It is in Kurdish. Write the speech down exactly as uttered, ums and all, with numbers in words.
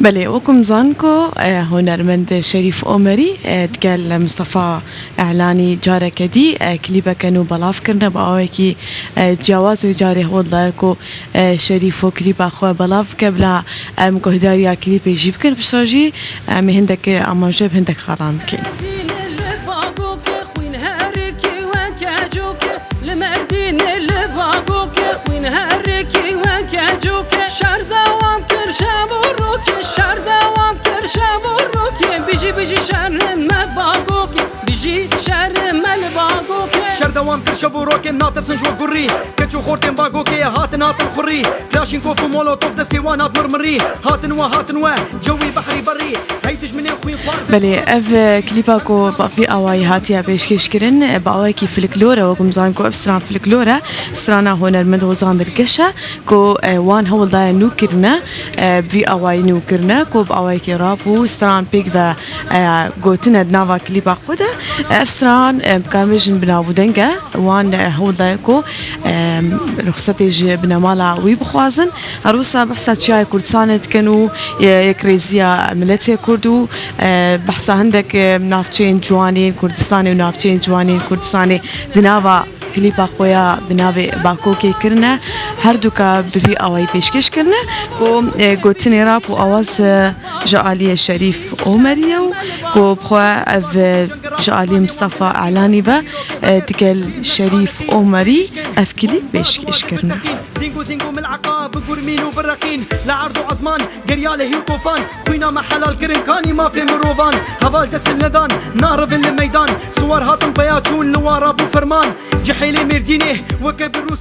Belê, wek hûn zanin ku, e, hunermend Şerîf Omerî, e, digel Mistefa Elanî careke dî, e, klîbeke nû belav kirine, bi awayekî, e, ciyawaz. Vê carê hol daye ku, e, Şerîf û klîba xwe belav bike, bila em guhdariya klîpê jî bikin, piştre jî em ê hindek amaje bi hindek xalan bikin. Li Merdînê li Bagokê xwîn herikî weke cokê. Şer dewam kir şev û rokê, şer dewam kir şev û rokê. Bijî, bijî şerê me Bagokê, bijî şerê me li Bagokê. Şer dewam kir şev û rokê, natirsin ji we gurî. Keç û xortên Bagokê hatin, hatin xurî. Klaşînkov û molotof destê wan hat mirmirî. Hatin we, hatin we, cewî behrî berî. Hey dijminên xwîn xwar. Belê, ev, e, klîpa ku bi vî awayî hatiye pêşkêş kirin, e, bi awayekî filiklor e, wek hûn zanin ku ev stran filiklor e, strana hunermend Hozan Dilkeş e, ku, e, wan hewl daye nû kirine, e, bi vî awayî nû kirine, ku bi awayekî rap û stran pêk ve, e, gotine di nava klîpa xwe de. Ev stran, e, em karin bêjin bi nav û deng e, wan, e, hewl daye ku, e, ruxsetê ji binemala wî bixwazin. Her wisa behsa çiyayê Kurdistanê dikin û, e, yekrêziya miletê Kurd û, e, behsa hindek, e, navçeyên ciwanên Kurdistanê û navçeyên ciwanên Kurdistanê di nava klîpa xwe ya bi navê Bakokê kirine. Herduka bi vî awayî pêşkêş kirine ku, e, gotinê rap û awaz, e, ji aliyê Şerîf Omerî ye û ku bi xwe ev, e, ji aliyê Mistefa Elanî ve, e, digel Şerîf Omerî ev klîp pêşkêş kirine. Zîngo zîngo mil'eqa bigurmîn û bireqîn li erd û ezman, geriya lehî û tofan, xwîna me helal kirin kanî mafê mirovan. Heval dest li nedan, narivin li meydan, siwar hatin peya çûn li wara bû ferman. Cihêlê Mêrdînê weke bi rûs